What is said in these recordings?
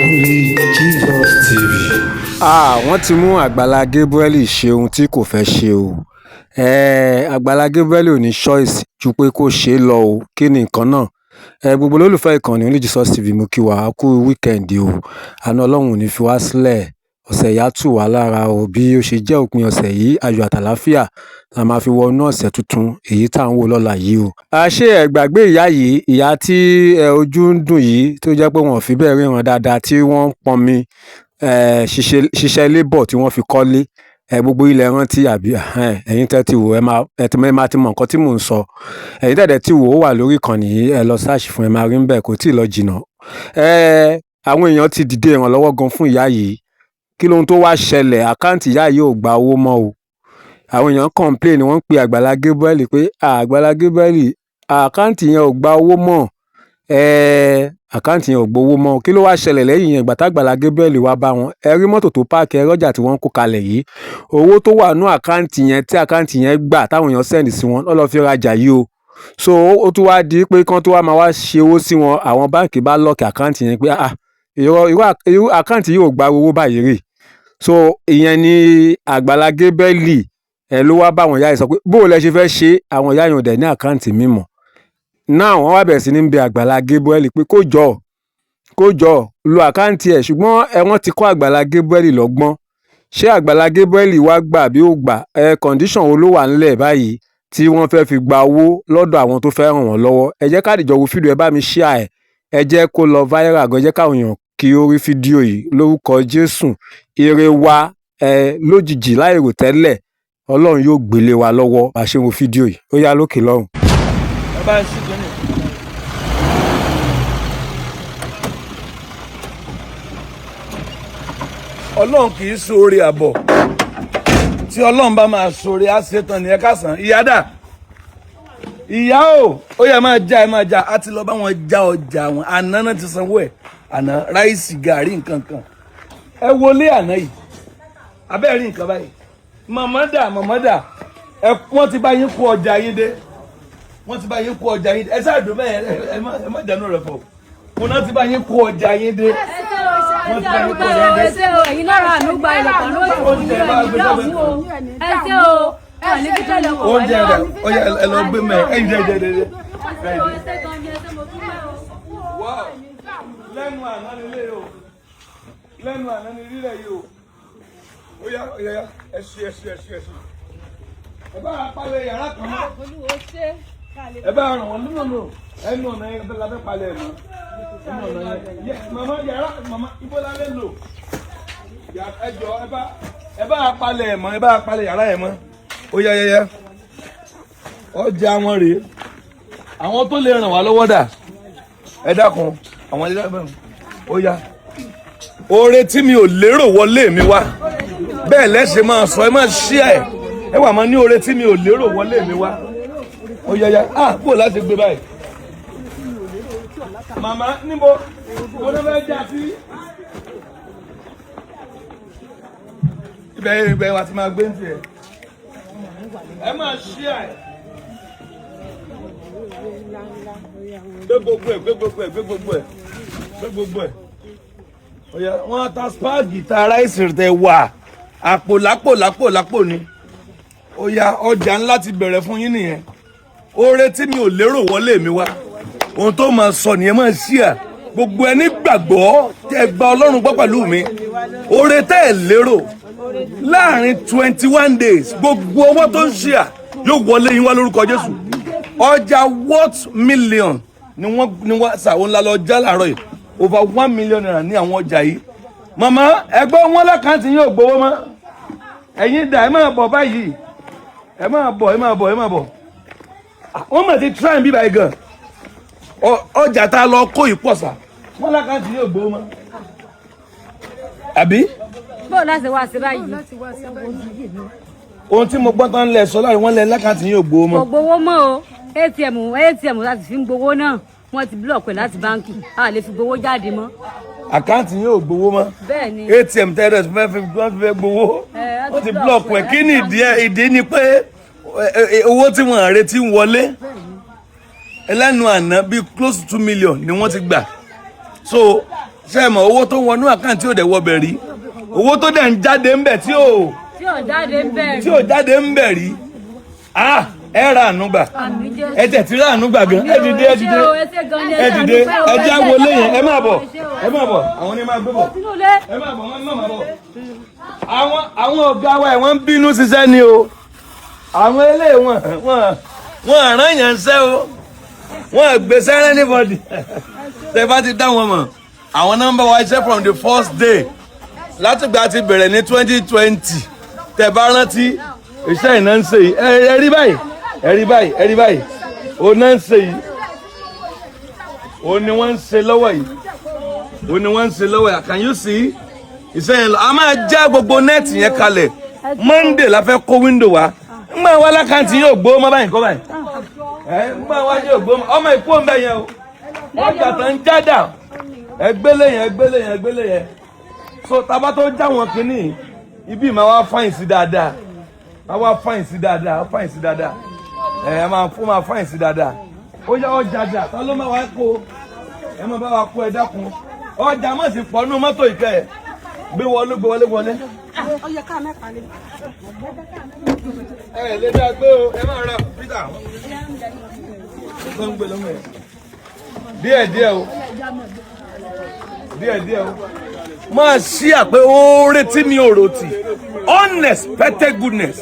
Only Jesus TV. Ah, wọ́n ti mú Àgbàlá Gabriel ṣe ohun tí kò fẹ́ ṣe o. Àgbàlá Gabriel ò ní choice ju pé kó ṣe é lọ o. Kí ni nǹkan náà? Gbogbo olólùfẹ́ ìkànnì Only Jesus TV, mú kí wa á kú weekend o. Àánú Ọlọ́run ò ní fi wá sílẹ̀. Ọ̀sẹ̀ yìí á tù wá lára o. Bí ó ṣe jẹ́ òpin ọ̀sẹ̀ yìí, ayọ̀ àtàláfíà la máa fi wọnú ọ̀sẹ̀ tuntun èyí tá à ń wò lọ́la yìí o. Àṣé ẹ gbàgbé ìyá yìí, ìyá tí ojú ń dùn yìí, tó jẹ́ pé wọn ò fi bẹ́ẹ̀ ríran dáadáa, tí wọ́n ń pọnmi, ṣiṣẹ́ labour tí wọ́n fi kọ́lé. Gbogbo ilẹ̀ rántí àbí? Ẹ̀yin tẹ́ ti wò, ẹ máa ti mọ nǹkan tí mò ń sọ. Ẹ̀yin tẹ́ dẹ̀ ti wò, ó wà lórí ìkànnì yìí, ẹ lọ search fún, ẹ máa rí níbẹ̀, kò tíì lọ jìnnà. Àwọn èèyàn ti dìde ìrànlọ́wọ́ gan fún ìyá yìí. Kí lóhun tó wá ṣẹlẹ̀? Account ìyá yìí ò gba owó mọ́ o. Àwọn èèyàn complain, wọ́n ń pe Àgbàlá Gabriel pé, "Àgbàlá Gabriel, account yẹn ò gba owó mọ́." Account yẹn ò gbowó mọ́. Kí ló wá ṣẹlẹ̀ lẹ́yìn yẹn? Ìgbà tágbàlá Gabriel wá bá wọn, ẹ rí mọ́tò tó park, ẹ rọ́jà tí wọ́n ń kó kalẹ̀ yìí. Owó tó wà nú account yẹn, tí account yẹn gbà, táwọn èèyàn send sí wọn, lọ́ lọ́ fi rajà yìí o. So ó tún wá di pé kán tó wá máa wá ṣe owó sí wọn, àwọn báǹkì bá lock account yẹn pé, "Ah, irọ́, irú account yìí ò gba owó báyìí rí." So ìyẹn ni Àgbàlá Gabriel ẹ ló wá bá àwọn ìyá yìí sọ pé, bó o lẹ ṣe fẹ́ ṣe? Àwọn ìyá yẹn ò dẹ̀ ní account mímọ́ now. Wọ́n wá bẹ̀rẹ̀ sí ní bẹ Àgbàlá Gabriel pé kó jọ, kó jọ lo account ẹ̀. Ṣùgbọ́n wọ́n ti kọ́ Àgbàlá Gabriel lọ́gbọ́n. Ṣé Àgbàlá Gabriel wá gbà bí ó gbà? Condition wo ló wà ńlẹ̀ báyìí tí wọ́n fẹ́ fi gba owó lọ́dọ̀ àwọn tó fẹ́ ràn wọ́n lọ́wọ́? Ẹ jẹ́ ká dìjọ wo fídíò. Ẹ bá mi share ẹ̀, ẹ jẹ́ kó lọ viral gan, ẹ jẹ́ káwọn èèyàn kí ó rí fídíò yìí. Lórúkọ Jésù, ire wa lójijì láìrò tẹ́lẹ̀, Ọlọ́run yóò gbélé wa lọ́wọ́ bá a ṣe ń wo fídíò yìí. Ó yá, lókè lọ́hùn. Ẹ bá ń ṣí kínní. Ọlọ́run kì í ṣoore àbọ̀. Tí Ọlọ́run bá máa ṣoore, á ṣe tán ní. Ẹ ká sàn. Ìyá dà? Ìyá o, ó yẹ máa já, ẹ máa já. Á ti lọ bá wọn já ọjà wọn. Àná náà ti sanwó ẹ àná, ráìsì, gàrí, nǹkan kan. Ẹ wọlé àná yìí, abẹ́rẹ́ rí nǹkan báyìí. Màmá dà? Màmá dà? Ẹ wọ́n ti bá yín kó ọjà yín dé, wọ́n ti bá yín kó ọjà yín dé. Ẹ sáà dùn bẹ́ẹ̀. Ẹ má dànù rẹ̀ fọ̀ wọn náà ti bá yín kó ọjà yín dé, wọ́n ti bá yín kó ọjà yín dé. Ẹ ṣé o, ẹ̀yin náà rà àánú gba ilẹ̀kùn ló ti fún yín, ẹ̀yin dààmú o. Ẹ ṣé o, ẹ ní kí tẹ́lẹ̀ wọ̀. Oúnjẹ rẹ, ó yá, ẹ lọ gbé mẹ ẹ jẹ jẹ jẹ jẹ. Ẹ ṣé gan ni, ẹ ṣé, mo dúpẹ́ o. Wow, lẹ́nu àná ni lé o, lẹ́nu àná ni rírẹ̀ yìí o. Ó yá, ó yá, ẹ ṣí, ẹ ṣí, ẹ ṣí, ẹ ṣí. Ẹ bá palẹ̀ yàrá kan mọ́, ẹ bá ràn wọ́n nínú nù ẹnu ọ̀nà yẹn lábẹ́ palẹ̀ ẹ̀ mọ́ ẹnu ọ̀nà yẹn. Yẹ màmá, yàrá màmá ibo la lè lò? Ẹ jọ, ẹ bá palẹ̀ ẹ̀ mọ́, ẹ bá palẹ̀ yàrá ẹ̀ mọ́. Ó yá, yá, yá. Ọjà wọn rèé. Àwọn tó lè ràn wá lọ́wọ́ dà? Ẹ dákun, àwọn ilé ẹgbẹ́. Ó yá, oore tí mi ò lérò wọlé mi wá. Bẹ́ẹ̀ lẹ́sẹ̀ máa sọ, ẹ máa ṣí ẹ, ẹ wà máa ní oore tí mi ò lérò wọlé mi wá. Ó yá, yá. Ah, bó láti gbé báyìí? Màmá, níbo mo ní fẹ́ já sí? Ibẹ̀ wa ti máa gbé ń tiẹ̀. Ẹ máa ṣí ẹ. Gbé gbogbo ẹ, gbé gbogbo ẹ, gbé gbogbo ẹ, gbé gbogbo ẹ. Ọ̀yà, wọ́n ta spáàgì, ta ráìsì tẹ wà àpò lápò lápò lápò ni. Ó yá, ọjà ńlá ti bẹ̀rẹ̀ fún yín nìyẹn. Oore tí mi ò lérò wọlé mi wá, ohun tó máa sọ nìyẹn. Máa ṣí à. Gbogbo ẹni gbàgbọ́, tẹ́ gba Ọlọ́run gbọ́ pẹ̀lú mi, oore tẹ́ ẹ lérò láàrin 21 days, gbogbo owó tó ń ṣe à yóò wọlé yín wá lórúkọ Jésù. Ọjà worth million ni wọ́n ṣàwọn ńlá lọ já láàárọ̀ yìí, over ₦1 million ní àwọn ọjà yìí. Màmá, ẹgbẹ́ wọn l'account yín ò gbowó mọ́. Ẹ̀yin dà? Ẹ máa bọ̀ báyìí, ẹ máa bọ̀, ẹ máa bọ̀, ẹ máa bọ̀. Wọ́n mọ̀ ti try bí báyìí gan. Ọjà tá a lọ kó ìpọ̀sà, wọn l'account yín ò gbowó mọ́, àbí? Bó láti wá sí báyìí? Ohun tí mo gbọ́ tán lẹ̀ sọ láàrin wọn lẹ l'account yín ò gbowó Kò mọ́. gbowó mọ́ o. ATM láti fi ń gbowó náà, wọ́n ti block ẹ̀ láti báńkì, a lè fi gbowó jáde mọ́. Account yín ò gbowó mọ́? Bẹ́ẹ̀ ni. ATM tẹ́lẹ̀ fẹ́ fi wọ́n fẹ́ gbowó, Ẹ, wọ́n ti block ẹ̀. Kí ni ìdí ẹ̀? Ìdí ni pé owó tí wọ́n retí ń wọlé ẹlẹ́nu àná bíi close to 2 million ni wọ́n ti gbà. So Ṣé ẹ mọ̀ owó tó ń wọnú account tí ò dẹ̀ wọbẹ̀ rí, owó tó dẹ̀ ń jáde ń bẹ̀ tí ò Tí ò jáde ń bẹ̀. tí ò jáde ń bẹ̀ rí. Ah, ẹ ra àánú gbà. Àmín Jésù. Ẹ tẹ̀ tí ra àánú gbà gan. Ẹ dìde, ẹ dìde, ẹ dìde, ẹ já wọlé yẹn. Ẹ má bọ̀, ẹ má bọ̀, àwọn ni máa gbé bọ̀. Sínú ilé. Ẹ má bọ̀, wọn má bọ̀. Àwọn ọ̀gá wa ẹ̀, wọ́n ń bínú ṣiṣẹ́ ni o. Àwọn eléyìí, wọn rán yẹn ṣẹ́ o, wọn gbèsè rẹ́ anybody. Tẹ bá ti dá wọn mọ̀, àwọn nọ́mbà wa iṣẹ́ from the first day látìgbà ti bẹ̀rẹ̀ ní 2020. Tẹ bá rántí iṣẹ́ ìná ń ṣe yìí, ẹ rí báyìí, ẹ rí báyìí, ẹ rí báyìí, òun náà ń ṣe yìí, òun ni wọ́n ń ṣe lọ́wọ́ yìí, òun ni wọ́n ń ṣe lọ́wọ́ yìí. Can you see iṣẹ́ yẹn lọ? A máa já gbogbo net yẹn kalẹ̀. Monday la fẹ́ kó window wa. Ńgbà wa l'account yóò gbó mọ́ báyìí kọ́ báyìí, ẹ ńgbà wa yóò gbó mọ́. Ọmọ ìkú òun bẹ̀ yẹn o, ọjà tó ń jádà. Ẹgbẹ́lẹ̀ yẹn, ẹgbẹ́lẹ̀ yẹn, ẹgbẹ́lẹ̀ yẹn. So tábà tó já wọn kínní ibi, máa wá fine sí dáadáa, máa wá fine sí dáadáa, fine sí dáadáa. Ẹ ẹ máa fún, máa fine sí dáadáa. Ó yá, ọjà dà, ta ló máa wá kó? Ẹ máa bá wa kó. Ẹ dákun, ọjà má sì pọ̀ nínú mọ́tò ìkẹ́ ẹ̀. Gbé wọlé, gbé wọlé, wọlé. Ẹ lè dá gbé o, ẹ máa ra Peter tó ń gbé lọ́mọ ẹ̀ díẹ̀ díẹ̀ o, díẹ̀ díẹ̀ o. Máa ṣí àpé oore tí mi ò rò tì, unexpected goodness,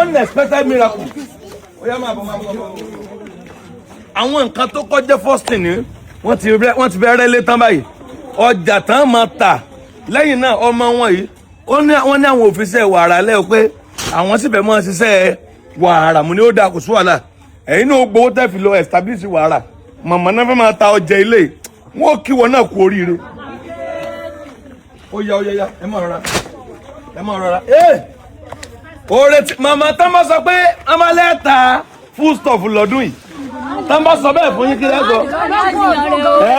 unexpected miracle. Ó yá, máa bọ̀, máa bọ̀, máa bọ̀. Àwọn nǹkan tó kọjá, first thing ni wọ́n ti fẹ́ rẹ́lé tán báyìí, ọjà tán máa tà. Lẹ́yìn náà, ọmọ wọn yìí, ó ní wọ́n ní àwọn òfìsẹ́ wàrà lẹ́yìn pé àwọn sì fẹ́ mọ́ ṣiṣẹ́ wàrà. Mu ni ó dáa, kò sí wàhálà. Ẹ̀yin náà ó gbowó tẹ́ fi lọ establish wàrà. Màmá náà fẹ́ máa ta ọjà ilé wọn, ó kí wọn náà kú oríire. Ó yá, ó yá, yá, ẹ máa rọra, ẹ máa rọra. Ee, oore tí màmá tán bá sọ pé amalẹ́ta foodstuff lọ́dún yìí, tán bá sọ bẹ́ẹ̀ fún yín, kí lẹ́ sọ? Ẹ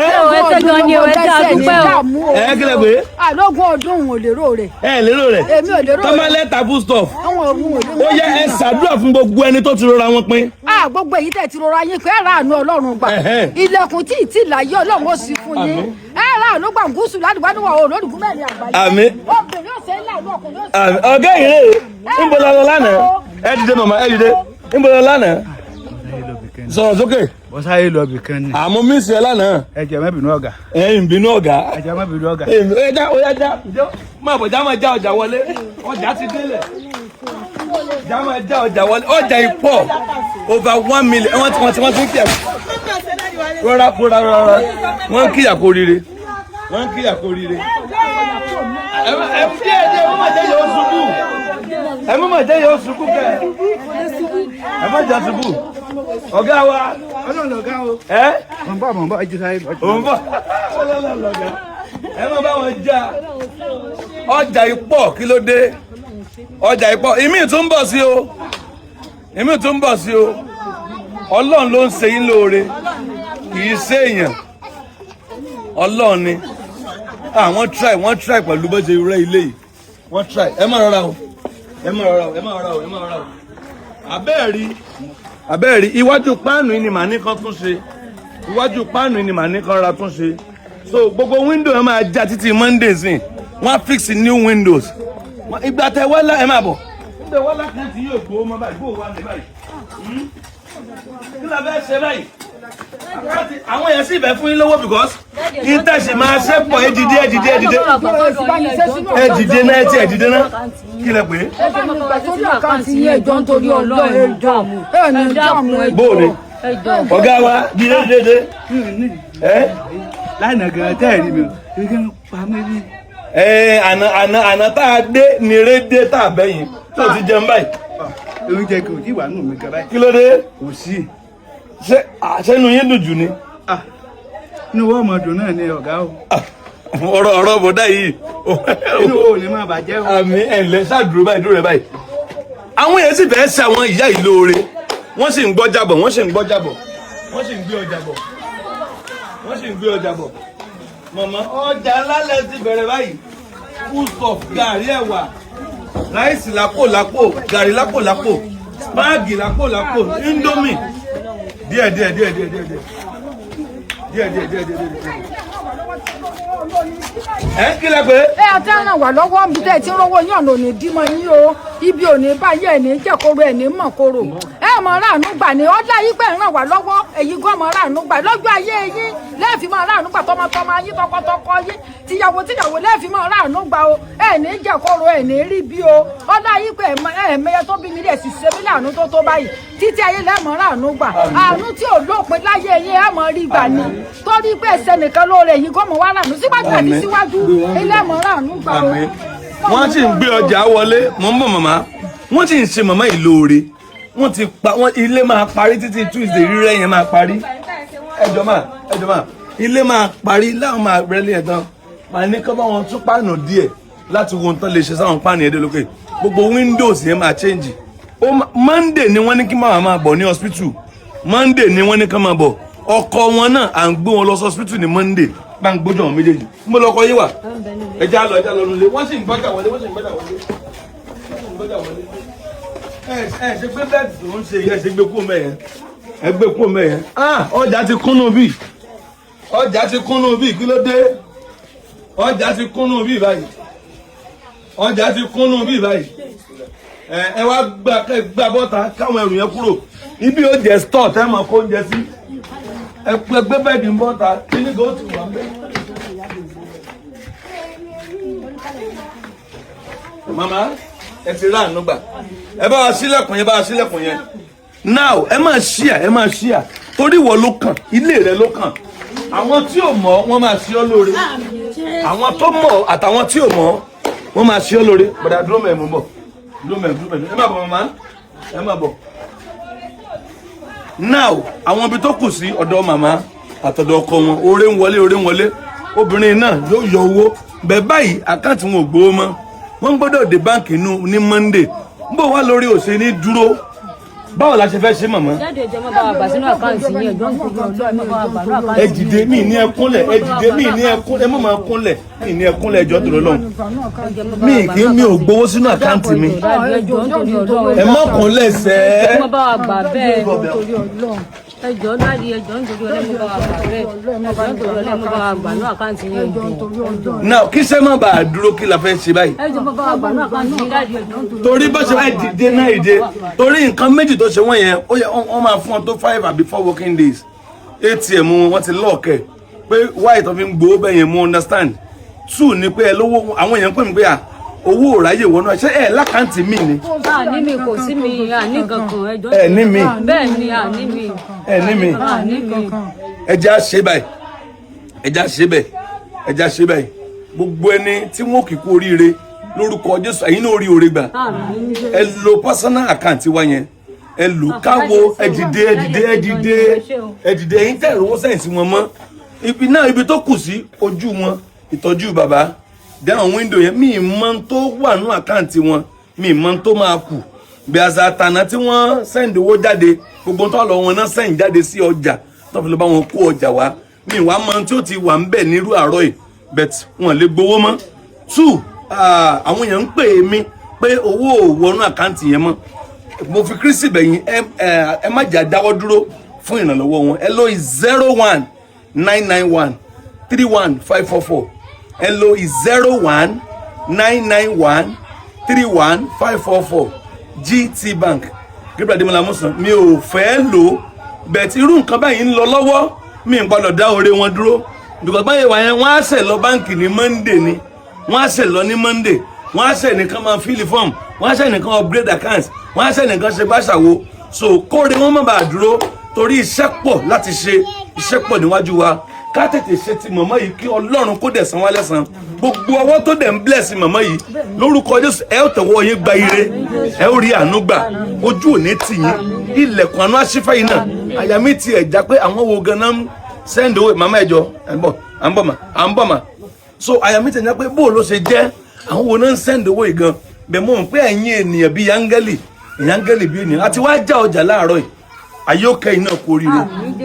ṣé gan ni o, ẹ ṣé, àdúpẹ́ o. Ẹ kí lẹ pé? Àlógún ọdún òun ò lérò rẹ̀. Ẹ lérò rẹ̀? Èmi ò lérò Tán rẹ̀. bá lẹ́ta foodstuff. Àwọn òun ò lérò. Ó yẹ ẹ ṣàdúrà fún gbogbo ẹni tó ti rọra wọn pín. A gbogbo èyí tẹ̀ ti rọra yín pé ẹ ra àánú Ọlọ́run gbà. Ilẹ̀kùn tí ì tí ì láyé, Ọlọ́run ó sì fún yín. Àmín. Ẹ ra àánú gbà gúúsù ládùúgbò níwọ̀ òòrùn lódùkú mẹ́rin àgbáyé. Àmín. Obìnrin ó ṣe é láàánú, ọkùnrin ó ṣe é. Àmín. Ọ̀gá ìrè, ńbọ̀ lọ lánàá? Ẹ dìde màmá, ẹ dìde. Ńbọ̀ lọ lánàá? Sọ̀rọ̀ sókè. Bọ́ sáyé lọ bì kan ni. Àmọ́ mísì ẹ lánàá. Ẹ jẹ́ má bínú ọ̀gá. Ẹ ń bínú ọ̀gá. Ẹ jẹ́ má bínú ọ̀gá. Ẹ já, ó yá, já, máa bọ̀, já máa já ọjà wọlé. Ọjà ti délẹ̀, já máa já ọjà wọlé. Ọjà ìpọ̀, over 1 million. Wọ́n ti ń kíyà. Rọra kóra, rọra. Wọ́n ń kíyà kó rire, wọ́n ń kíyà kó rire. Ẹ díẹ̀ díẹ̀, wọ́n máa jẹ́ yóò ṣubú. Ẹ má máa jẹ́ yóò ṣubú kẹ́ ẹ má jẹ́ ṣubú. Ọ̀gá wa. Ọlọ́run lọ̀gá o. Ẹ. Mọ̀ ń bọ̀, mọ̀ ń bọ̀, ẹ jẹ́ sáyé lọ. Òun bọ̀, ọlọ́lá lọ̀gá. Ẹ má bá wọn já ọjà ìpọ̀. Kí ló dé? Ọjà ìpọ̀, ìmí tún ń bọ̀ sí o, ìmí tún ń bọ̀ sí o. Ọlọ́run ló ń ṣe yín lóore, kì í ṣe èèyàn. Ọlọ́run ni. Àwọn try, wọ́n try pẹ̀lú bó ṣe rẹ́ ilé yìí, wọ́n try. Ẹ má rọra o, ẹ má rọra o, ẹ má rọra o, ẹ má rọra o. Abẹ́ẹ̀rí, abẹ́ẹ̀rí, iwájú páànù yìí ni màá ní kan tún ṣe. Iwájú páànù yìí ni màá ní kan ra tún ṣe. So gbogbo window ẹ máa já títí Monday sìn, wọ́n á fix new windows. Ìgbà tẹ wá lá, ẹ máa bọ̀. Ìgbà wá l'account yóò gbó mọ́ báyìí, bó wà ní báyìí? Kí la fẹ́ ṣe báyìí? Àwọn èèyàn sì fẹ́ fún yín lówó because interest máa ṣe pọ̀. Ẹ dìde, ẹ dìde, ẹ dìde, ẹ dìde náà, ẹ ti ẹ dìde náà. Kí lẹ pé? Ẹ bá mi gbà sórí account yín, ẹjọ́, nítorí Ọlọ́run, ẹ ní dààmú, ẹjọ́. Bóòni ọ̀gá wa, dìde, dìde ẹ. Lánàá gan tẹ́ ẹ̀ rí mi o, ibi kí n pa mí ní. Ẹ àná tá a dé ní rédé tá a bẹ́yìn tó ti jẹun báyìí. Oúnjẹ kò tí wà nù mí gan báyìí. Kí ló dé? Kò sí. Ṣé àṣẹnu yín dùn jù ni? Ah, inú wọ́n ọmọ dùn náà ni ọ̀gá o. Ọ̀rọ̀ bọ̀dá yìí. Inú wo ò ní máa bàjẹ́ o. Àmì ẹ̀lẹ́ ṣàdúró báyìí, dúró rẹ̀ báyìí. Àwọn èèyàn sì fẹ́ ṣe àwọn ìyá yìí lóore. Wọ́n sì ń gbọ́ jábọ̀, wọ́n sì ń gbọ́ jábọ̀, wọ́n sì ń gbé ọjà bọ̀, wọ́n sì ń gbé ọjà bọ̀. Mọ̀mọ́, ọjà ńlá ti bẹ̀rẹ̀ báyìí. Foodstuff, gàrí, ẹ̀wà, rice lápò lápò, gàrí lápò lápò, spag lápò lápò, indomie. Díẹ̀ díẹ̀ díẹ̀ díẹ̀ díẹ̀ díẹ̀ díẹ̀ díẹ̀ díẹ̀ díẹ̀ díẹ̀ díẹ̀. Ẹ ń kílẹ̀ pé. Ẹ àti ràn wá lọ́wọ́ níbi tẹ́ ẹ ti ń rówó yín, ọ̀nà òní dímọ̀ yín o. Ibi òní báyìí, ẹ̀ ní jẹ́koro, ẹ̀ ní mọ̀ koro. Ẹ mọ̀ ráàánú gbà ní ọ̀dà yìí pẹ̀ ń ràn wá lọ́wọ́. Èyí gan mọ̀ ráàánú gbà lọ́jọ́ ayé yín, lẹ́ẹ̀fì mọ̀ ráàánú gbà tọmọtọmọ yín, tọkọtọkọ yín, tìyàwó tìyàwó, lẹ́ẹ̀fì mọ̀ ráàánú gbà o. Ẹ̀ ní jẹ́koro, ẹ̀ ní rí bí o. Ọ̀dà yìí pẹ̀ ẹ̀ mẹ́yẹ tó bí mi lẹ̀ sì ṣe mí láàánú tó tó báyìí. Títí ayé lẹ́ẹ̀mọ̀ ráàánú gbà. Àánú tí ò lópin láyé yín, ẹ̀ mọ̀ rí gbà ni. Torí pé ẹsẹ̀ nìkan lóore, èyí gan mọ̀ wá ráàánú síwájú àti síwájú ilé mọ̀ ráàánú gbà o. Àmín. Wọ́n sì ń gbé ọjà wọlé. Mò ń bọ̀, màmá. Wọ́n sì ń ṣe màmá yìí lóore. Wọ́n ti pa wọ́n. Ilé máa parí títí Tuesday. Rírẹ́ yẹn máa parí. Ẹjọ́ máa, ẹjọ́ máa, ilé máa parí láwọn máa rẹ́lé ẹ̀ tán. Màá ní kọ́ bá wọn tún páànù díẹ̀ láti wo ohun tán lè ṣe sáwọn páànù yẹn dé lókè. Gbogbo windows yẹn máa change. Monday ni wọ́n ní kí màmá máa bọ̀ ní hospital. Monday ni wọ́n ní ká máa bọ̀. Ọkọ wọn náà, à ń gbé wọn lọ sí hospital ní Monday. Bá ń gbójú àwọn méjèèjì mo lọkọ yín wà. Ẹja lọ, ẹja lọ nulẹ̀. Wọ́n sì ń gbọ́jà wọlé, wọ́n sì ń gbọ́jà wọlé, wọ́n sì ń gbọ́jà wọlé. Ẹ ẹ ṣe gbé bẹ́ẹ̀dì tó ń ṣe yìí, ẹ ṣe gbé kú mẹ́ yẹn, ẹ gbé kú mẹ́ yẹn. Ah, ọjà ti kúnnú bí, ọjà ti kúnnú bí. Kí ló dé? Ọjà ti kúnnú bí báyìí, ọjà ti kúnnú bí báyìí. Ẹ ẹ wá gbà, kẹ gbà bọ́ta káwọn ẹrù yẹn kúrò. Ibi ó jẹ store tẹ́ máa kó oúnjẹ sí. Ẹ pẹ gbé bẹ́ẹ̀dì ń bọ́ta. Kí ni kò tù wá bẹ́ẹ̀. Màmá, ẹ ti rà àánú gbà. Ẹ bá wa sílẹ̀kùn yẹn, bá wa sílẹ̀kùn yẹn. Now ẹ máa ṣíà, ẹ máa ṣíà, torí ìwọ ló kàn, ilé rẹ ló kàn. Àwọn tí ò mọ̀, wọ́n máa ṣe ọ́ lóore. Àwọn tó mọ̀ àtàwọn tí ò mọ̀, wọ́n máa ṣe ọ́ lóore. Bọ̀dà, dúró mẹ́ẹ̀, mú bọ̀. Dúró mẹ́ẹ̀, dúró mẹ́ẹ̀. Ẹ má bọ̀, màmá, ẹ má bọ̀. Now àwọn ibi tó kù sí, ọ̀dọ̀ màmá àtọ̀dọ̀ ọkọ wọn, oore ń wọlé, oore ń wọlé. Obìnrin náà yóò yọ owó bẹ́ẹ̀ báyìí. Àkáǹtì wọn ò gbowó mọ́. Wọ́n gbọ́dọ̀ dé báǹkì inú ní Monday. Ń bọ̀ wá lórí òsè ní dúró. Báwo la ṣe fẹ́ ṣe, màmá? Jáde, ìjọba bá wa gbà sínú àkáǹtì yín. Ẹjọ́ ń torí Ọlọ́run, ẹ má bá wa gbà nínú àkáǹtì Ẹ dìde, mí ní ẹ kúnlẹ̀. Ẹ dìde, mí ní ẹ kúnlẹ̀. Ẹ má máa kúnlẹ̀. Mí ní ẹ kúnlẹ̀. Ẹjọ́ tó lọ́hùn, mí kì í, mi ò gbowó sínú àkáǹtì mi. Ẹjọ́ ń torí Ọlọ́run. Ẹ má kúnlẹ̀ Ẹ sẹ́ẹ́. má bá wa gbà bẹ́ẹ̀. Ẹjọ́ láti, ẹjọ́ ń torí Ọlọ́run, ẹ má bá wa gbà bẹ́ẹ̀. Ẹjọ́ ń torí Ọlọ́run, ẹ má bá wa gbà nínú àkáǹtì yín, ẹjọ́. Now kí sẹ́ má bàa dúró, kí la fẹ́ ṣe báyìí? Ẹjọ́ má bá wa gbà nínú àkáǹtì yín láti, ẹjọ́ ń torí Torí bó ṣe, ẹ dìde náà, dìde, torí nǹkan méjì tó ṣe wọ́n yẹn, ó yẹ wọ́n máa fún ọ tó 5 àbí 4 working days. ATM wọn ti lock ẹ̀ pé why tó fi ń gbowó bẹ́ẹ̀ yẹn, mo understand. Two ni pé ẹ lówó, àwọn èèyàn ń pè mí pé à owó ò ráyè wọnú ẹ. Ṣé ẹ lákàntì mi ni? À ní mi, kò sí mi, à ní kankan, ẹjọ́. Ẹ ní mi? Bẹ́ẹ̀ ni, à ní mi. Ẹ ní mi? À ní mi. Ẹ jẹ́ á ṣe báyìí, ẹ jẹ́ á ṣe bẹ́ẹ̀, ẹ jẹ́ á ṣe báyìí. Gbogbo ẹni tí wọ́n kì í kú oríire lórúkọ Jésù, ẹ̀yin náà rí oore gbà. Àmín. Ẹ lo personal account wa yẹn, ẹ lò káwo. Ẹ dìde, ẹ dìde, ẹ dìde, ẹ dìde. Ẹ̀yin tẹ́ ìrówó sẹ́yìn sí wọn mọ́ ibi náà, ibi tó kù sí ojú wọn, ìtọ́jú bàbá dáhùn window yẹn, mi mọ tó wà nínú àkáǹtì wọn, mi mọ tó máa kù bí àṣà àtànà tí wọ́n send owó jáde. Gbogbo tó lọ wọn náà send jáde sí ọjà tó fi lọ bá wọn kó ọjà wá. Mi wàá mọ tí ó ti wà ń bẹ̀ nírú àárọ̀ yìí, but wọn lè gbowó mọ́. Two, àwọn èèyàn ń pè mí pé owó ò wọnú àkáǹtì yẹn mọ́. Mo fi Kristi bẹ̀yìn, ẹ ẹ má jà dáwọ́ dúró fún ìrànlọ́wọ́ wọn. Ẹ lóye 0199131544. Ẹ lo 0199131544, GT Bank, Gabriel Ademola Amusan. Mi ò fẹ́ lò ó bẹ̀t irú nǹkan báyìí ń lọ lọ́wọ́, mi ń gbọ́dọ̀ dá oore wọn dúró, because báyìí wà yẹn, wọ́n á ṣẹ̀ lọ báǹkì ní Monday ni. Wọ́n á ṣẹ̀ lọ ní Monday, wọ́n á ṣẹ̀ nìkan máa fill form, wọ́n á ṣẹ̀ nìkan upgrade account, wọ́n á ṣẹ̀ nìkan ṣe báṣàwo. So kóore wọn má bàa dúró, torí iṣẹ́ pọ̀ láti ṣe, iṣẹ́ pọ̀ níwájú wa. Ká tètè ṣe ti mọ̀mọ́ yìí, kí Ọlọ́run kó dẹ̀ san wá lẹ́san. Gbogbo ọwọ́ tó dẹ̀ ń bless mọ̀mọ́ yìí, lórúkọ Jésù, ẹ ó tẹ̀wọ́ yín gba ire, ẹ ó rí àánú gbà, ojú ò ní tì yín, ilẹ̀kùn àánú àṣìfẹ́ yìí náà. Àyà mi ti ẹ̀ já pé àwọn wo ganan ń send owó. Màmá, ẹ̀jọ̀ ẹ̀ ń bọ̀, à ń bọ̀ mà, à ń bọ̀ mà. So àyà mi ti ẹ̀ já pé bó ló ṣe jẹ́, àwọn wo náà ń send owó yìí gan bẹ́ẹ̀. Mọ̀ pé ẹ̀yin ènìyàn bíi áńgẹ́lì, ẹ̀yin áńgẹ́lì bíi ènìyàn àti wá já ọjà láàárọ̀ yìí. Ayókẹ́ iná kú oríire.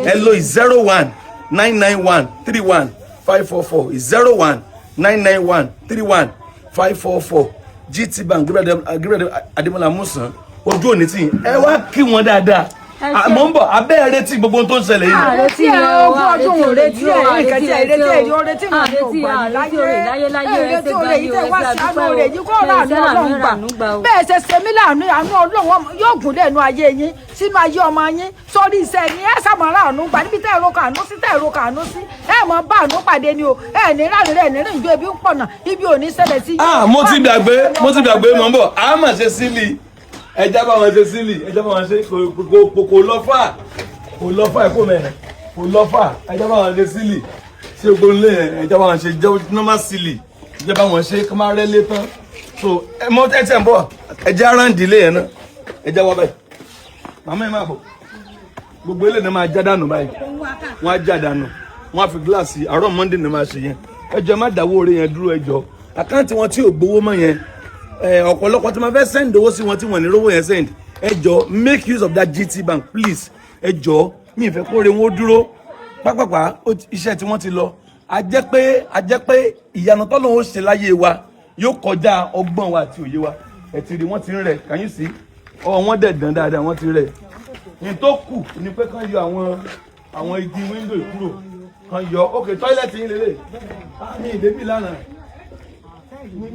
Ẹ lo 0199131544, 0199131544, GT Bank, Gabriel Ademola Amusan. Ojú òní tì yín. Ẹ wá kí wọn dáadáa. Ah, mò ń bọ̀, abẹ́ ẹ retí gbogbo ohun tó ń ṣẹlẹ̀ yìí. Àrètí ẹ, ogún ọdún ò retí ẹ, nǹkan tí ẹ retí ẹ rí, ó retí màá ní ògbà láyé ẹ retí oore yìí tẹ wá sí àánú oore yìí kó rà àánú Ọlọ́run gbà. Bẹ́ẹ̀ ṣe ṣe mí láàánú, àánú Ọlọ́run yóò gùn lẹ́nu ayé yín, sínú ayé ọmọ yín, sórí iṣẹ́ yín. Ẹ sàmọ́ rà àánú gbà níbi tẹ́ ẹ̀rọ kàánú sí, tẹ́ ẹ̀rọ kàánú sí. Ẹ mọ̀ bá àánú pàdé ni o. Ẹ ní ráàlú rẹ̀ ní rìn ju ebi ń pọ̀nà, ibi ò ní ṣẹlẹ̀ sí yín. Ah, mo ti gbàgbé, mo ti gbàgbé. Mò ń bọ̀, a mà ṣe sílì. Ẹja bá wọn ṣe sílì, ẹja bá wọn ṣe. Kò lọ fà, kò lọ fà, ẹ̀kọ́ mẹ́rin kò lọ fà. Ẹja bá wọn ṣe sílì ṣé gbogbo ilé yẹn, ẹja bá wọn ṣe jẹ́ normal sílì, ẹja bá wọn ṣe kí wọ́n máa rẹ́ lé tán. So ẹ mọ ẹ tẹ̀ ń bọ̀, ẹja ráǹdì ilé yẹn náà. Ẹja wá báyìí, màmá ẹ máa bọ̀. Gbogbo ilé náà máa já dànù báyìí, wọ́n á já dànù, wọ́n á fi gíláàsì. Àárọ̀ Monday náà máa ṣe yẹn. Ẹ jọ̀ọ́, ẹ má dáwọ́ orí yẹn dúró. Ẹ jọ̀ọ́, account wọn tí ò gbowó mọ́ yẹn, ẹ ọ̀pọ̀lọpọ̀ tí wọ́n fẹ́ send owó sí wọn tí wọ́n ní rówó yẹn send. Ẹ jọ̀ọ́, make use of that GT Bank, please. Ẹ jọ̀ọ́, mi ì fẹ́ kó re wọn ó dúró pápápá. Iṣẹ́ tí wọ́n ti lọ, a jẹ́ pé ìyanu tọ́lọ́run ó ṣe láyé wa yóò kọjá ọgbọ́n wa àti òye wa. Ẹ ti rí, wọ́n ti ń rẹ̀. Can you see? Ọ wọ́n dẹ̀ dán dáadáa, wọ́n ti rẹ̀. Ní tó kù ni pé kán yọ àwọn igi window kúrò, kán yọ. Ok, toilet yín lélẹ̀. Ah, mi ì débì lánàá,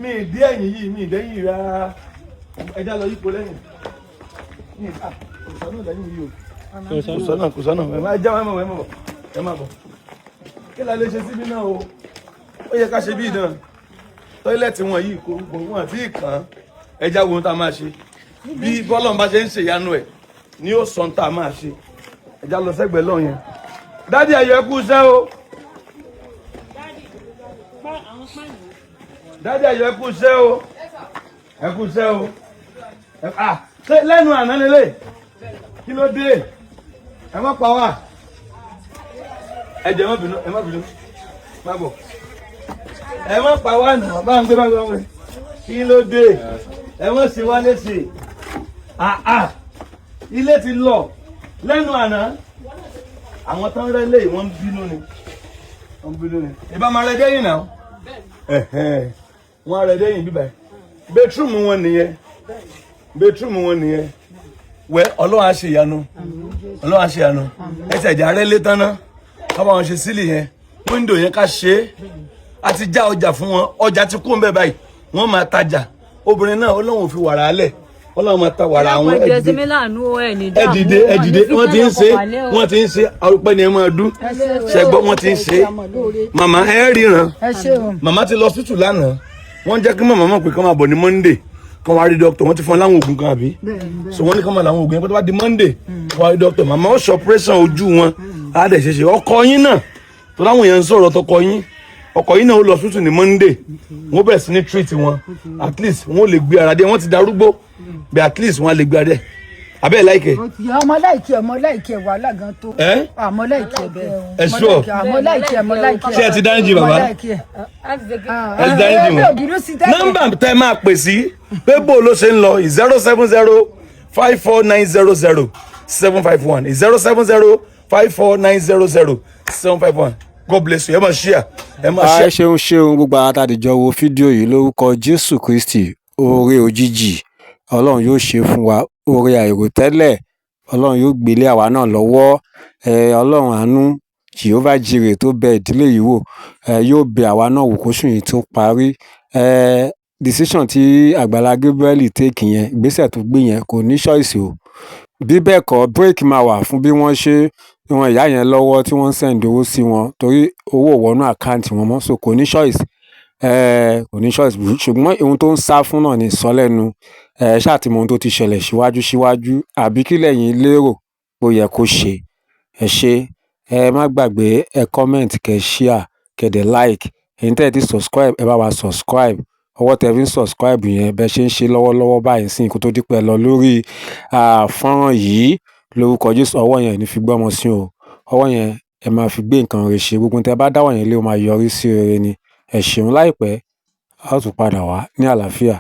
mi ì dé ẹ̀yìn yìí, mi ì dẹ́yìn rárá. Ẹ já lọ yípo lẹ́yìn. Mi ì, ah, kò sọ́nà lẹ́yìn yìí o, kò sọ́nà, kò sọ́nà. Ẹ má já, ẹ má bọ̀, ẹ má bọ̀, ẹ má bọ̀. Kí la lè ṣe síbí náà o? Ó yẹ ká ṣe bí náà. Toilet wọn yìí kò wọ́n àti ìkàn. Ẹ já wo ohun tá a máa ṣe. Bí bọ́lọ́n bá ṣe ń ṣèyanu ẹ̀ ni ó sọ ohun tá a máa ṣe. Ẹ já lọ sẹ́gbẹ̀ẹ́ lọ́ọ̀ yẹn. Daddy Ayọ̀, ẹ kú iṣẹ́ o. Daddy Ayọ̀, ẹ kú iṣẹ́ o, ẹ kú iṣẹ́ o. Ah, ṣé lẹ́nu àná lélẹ̀? Kí ló dé? Ẹ má pa wá. Ẹ jẹ́, ẹ má bínú, ẹ má bínú, má bọ̀. Ẹ má pa wá nà. Bá ń gbé, bá ń gbé, bá ń gbé. Kí ló dé? Ẹ má ṣe wá léṣe. Ah ah, ilé ti lọ lẹ́nu àná. Àwọn tán rẹ́ lé, wọ́n ń bínú ni, wọ́n ń bínú ni. Ìbá máa rẹ dẹ́yìn náà. Ẹ̀hẹ́n. Wọ́n á rẹ dẹ́yìn bíbá yìí. Bedroom wọn nìyẹn, bedroom wọn nìyẹn. Wẹ́, Ọlọ́run á ṣe ìyanu, Ọlọ́run á ṣe ìyanu. Ẹsẹ̀ ìjà rẹ lé tán ná, ká bá wọn ṣe sílì yẹn, window yẹn ká ṣe é. A ti já ọjà fún wọn, ọjà ti kú ń bẹ báyìí, wọ́n máa tajà. Obìnrin náà, Ọlọ́run ò fi wàrà alẹ̀, Ọlọ́run máa ta wàrà àwọn. Ẹ Ẹ dìde, dìde, ẹ dìde, ẹ dìde. Wọ́n ti ń ṣe, wọ́n ti ń ṣe. Arúpẹ́ ni ẹ máa dún ṣẹgbọ́n. Wọ́n ti ń ṣe. Màmá, ẹ ríran. Ẹ ṣeun. Màmá ti lọ hospital lánàá. Wọ́n jẹ́ kí màmá mọ̀ pé kí wọ́n máa bọ̀ ní Monday, kí wọ́n wá rí doctor. Wọ́n ti fún wọn láwọn oògùn kan, àbí? So wọ́n ní kí wọ́n máa láwọn oògùn yẹn, pé tó bá di Monday, kí wọ́n wá rí doctor. Màmá ó ṣe operation ojú wọn, á dẹ̀ ṣe ṣe. Ọkọ yín náà tó láwọn èèyàn ń sọ̀rọ̀ tọkọ yín, ọkọ yín náà ó lọ hospital ní Monday. Wọ́n bẹ̀rẹ̀ sí ní treat wọn. At least wọ́n lè gbé ara dé. Wọ́n ti darúgbó but at least wọ́n á lè gbé ara dé abẹ́ láìkẹ́. Ọmọ láìkí ẹ, ọmọ láìkí ẹ, wàhálà gan tó. Ẹ Àmọ́ láìkí ẹ bẹ́ẹ̀. Ẹ sure? Àmọ́ láìkí ẹ, ọmọ láìkí ẹ. Ṣé ẹ ti dáríjì bàbá? Ọmọ láìkí ẹ. Ẹ ti dáríjì Ẹ wọn? ò sí tẹ́lẹ̀. Nọ́mbà tẹ́ máa pè sí pé bó ló ṣe ń lọ: 07054900751, 07054900751. God bless you. Ẹ máa share, ẹ máa Ẹ share. ṣeun, ṣeun gbogbo àwọn àtàdìjọ wo fídíò yìí. Lórúkọ Jésù Kristi, oore òjijì Ọlọ́run yóò ṣe fún wa. Oore àìròtẹ́lẹ̀ Ọlọ́run yóò gbélé àwa náà lọ́wọ́. Ẹ Ọlọ́run àánú, Jehovah Jireh tó bẹ ìdílé yìí wò, ẹ yóò bẹ àwa náà wò kóṣù yìí tó parí. Ẹ decision tí Àgbàlá Gabriel take yẹn, ìgbésẹ̀ tó gbé yẹn, kò ní choice o. Bí bẹ́ẹ̀ kọ́, break máa wà fún bí wọ́n ṣe ran ìyá yẹn lọ́wọ́ tí wọ́n ń send owó sí wọn, torí owó ò wọnú account wọn mọ́. So kò ní choice, kò ní choice. Ṣùgbọ́n ohun tó ń sá fún náà ní sọ́lẹ́nu. Ẹ ṣáà ti mọ ohun tó ti ṣẹlẹ̀ síwájú síwájú, àbí kí lẹ̀yin lérò pé ó yẹ kó ṣe? Ẹ ṣé, ẹ má gbàgbé, ẹ comment, kẹ́ share, kẹ́ dẹ̀ like. Ẹ̀yin tẹ́ ẹ ti subscribe, ẹ bá wa subscribe. Ọwọ́ tẹ́ fi ń subscribe yẹn, bẹ́ẹ̀ ṣe ń ṣe lọ́wọ́lọ́wọ́ báyìí sí kó tó di pé ẹ lọ lórí fọ́nrán yìí, lórúkọ Jésù, ọwọ́ yẹn ò ní fi gbọ́mọ sí o. Ọwọ́ yẹn, ẹ máa fi gbé nǹkan rere ṣe. Gbogbo ohun tẹ́ bá dáwọ́ yẹn lé, ó máa yọrí sí rere ni. Ẹ ṣeun. Láìpẹ́, a ó tún padà wá ní àlàáfíà.